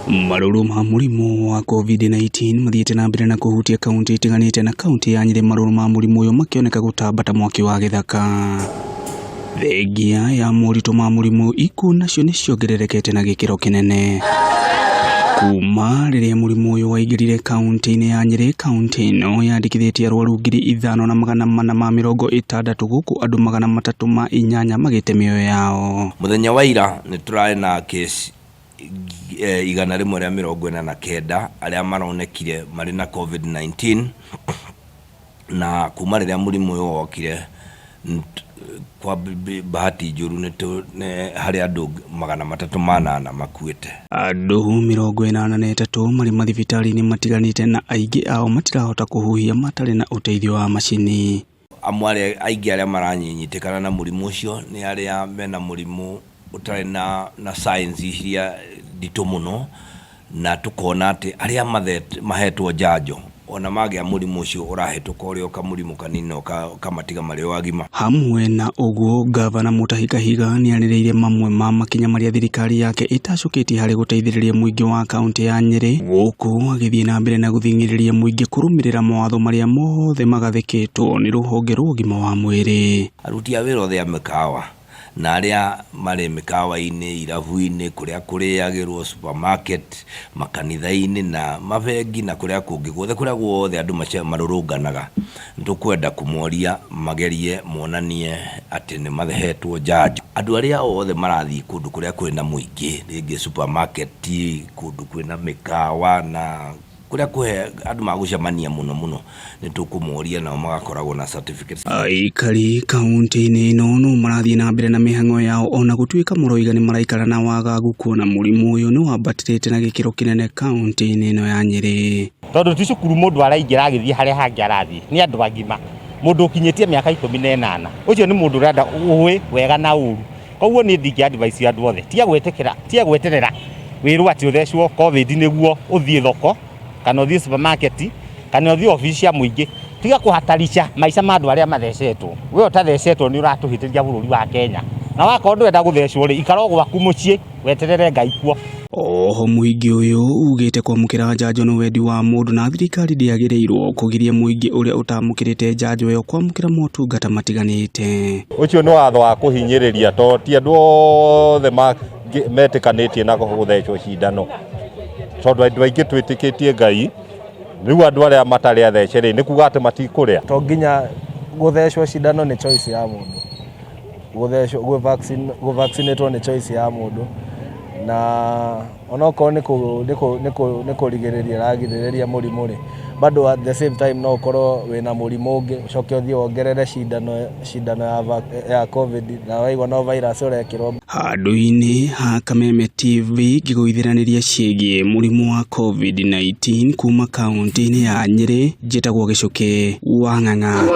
Marũrũ ma mũrimũ wa COVID-19 mathiĩte na mbere na kũhutia kaunti itiganĩte na kaunti ya Nyĩrĩ marũrũ ma mũrimũ ũyũ makĩoneka gũtamba ta mwaki wa gĩthaka. Thengia ya moritũ ma mũrimũ ikuũ nacio nĩ ciongererekete na gĩkĩro kĩnene. Kuma rĩrĩa mũrimũ ũyũ waingĩrire kaunti-inĩ ya Nyĩrĩ, kaunti ĩno yandĩkithĩtie arwaru 5460 gũkũ andũ 308 magĩte mĩoyo yao. Mũthenya wa ira nĩ tũrarĩ na case 149 arĩa maronekire marĩ na COVID-19 na kuma rĩrĩa mũrimũ ũyũ wokire kwa bahati njũru nĩ harĩ andũ 308 makuĩte. Andũ 83 marĩ mathibitarĩ-inĩ matiganĩte na aingĩ ao matirahota kũhuhia matarĩ na ũteithio wa macini. Amwe arĩa aingĩ arĩa maranyinyitĩkana na mũrimũ ũcio nĩ arĩa mena mũrimũ ũtarĩ na signs iria nditũ mũno, na tũkona atĩ arĩa mahetwo njanjo ona magĩa mũrimũ ũcio ũrahĩtũka ũrĩ o kamũrimũ kanini na ũkamatiga marĩ o agima. Hamwe na ũguo, Ngavana Mutahi Kahiga nĩarĩrĩirie mamwe ma makinya marĩa thirikari yake ĩtacũkĩtie harĩ gũteithĩrĩria mũingĩ wa kaunti ya Nyĩrĩ, gũkũ agĩthiĩ na mbere na gũthing'ĩrĩria mũingĩ kũrũmĩrĩra mawatho marĩa mothe magathĩkĩtwo nĩ rũhonge rwa ũgima wa mwĩrĩ. Aruti a wĩra othe a mĩkawa na arĩa marĩ mĩkawa-inĩ, irabu-inĩ, kũrĩa kũrĩagĩrwo, supermarket, makanitha-inĩ na mabengi na kũrĩa kũngĩ guothe, kũrĩa guothe andũ marũrũnganaga, nĩ tũkwenda kũmoria magerie monanie atĩ nĩ mahetwo njanjo. Andũ arĩa othe marathiĩ kũndũ kũrĩa kwĩna mũingĩ, rĩngĩ supermarket, kũndũ kwĩna mĩkawa na kũrĩa kũhe andũ magũcemania mũno mũno, nĩ tũkũmoria nao magakoragwo na certificates. Aikari kaunti-inĩ ĩno no marathiĩ na mbere na mĩhang'o yao ona gũtuĩka maroiga nĩ maraikara na wagagu kuona mũrimũ ũyũ nĩ wambatĩrĩte na gĩkĩro kĩnene kaunti-inĩ ĩno ya Nyĩrĩ. Tondũ ti cukuru mũndũ araingĩra agĩthiĩ harĩa hangĩ arathiĩ, nĩ andũ agima. Mũndũ ũkinyĩtie mĩaka 18, ũcio nĩ mũndũ ũrenda ũĩ wega na ũru. Koguo niĩ ndingĩ advise andũ othe, tiga gwĩtĩkĩra, tiga gweterera wĩrwo atĩ ũthecwo COVID nĩguo ũthiĩ thoko kana ũthiĩ supermarket kana ũthiĩ obici cia mũingĩ. Tiga kũhatarica maica ma andũ arĩa mathecetwo. We ũtathecetwo nĩ ũratũhĩtĩria bũrũri wa Kenya. Na wakorwo ndũrenda gũthecwo rĩ, ikara o gwaku mũciĩ weterere Ngai kuo. Oho mũingĩ ũyũ ugĩte kwamũkĩra njanjo nĩ wendi wa mũndũ na thirikari ndĩagĩrĩirwo kũgiria mũingĩ ũrĩa ũtamũkĩrĩte njanjo ĩyo kwamũkĩra motungata matiganĩte. Ũcio nĩ watho wa kũhinyĩrĩria to ti andũ othe metĩkanĩtie na gũthecwo cindano, tondũ andũ aingĩ twĩtĩkĩtie Ngai, rĩu andũ arĩa matarĩ athece rĩ, nĩ kuga atĩ matikũrĩa. To nginya gũthecwo cindano nĩ choice ya mũndũ, gũthecwo gũ-vaccinatwo nĩ choice ya mũndũ, na onokorwo nĩ kũrigĩrĩria ĩragirĩrĩria mũrimũ rĩ, bado at the same time no ũkorwo wĩna mũrimũ ũngĩ ũcoke ũthiĩ wongerere cindano ya COVID na waigua no virus ũrekĩrwo. Handũ-inĩ ha Kameme TV ngĩgũithĩranĩria ciĩgiĩ mũrimũ wa COVID-19 kuma kaunti-inĩ ya Nyĩrĩ, njĩtagwo Gĩcũkĩ wa Ng'ang'a.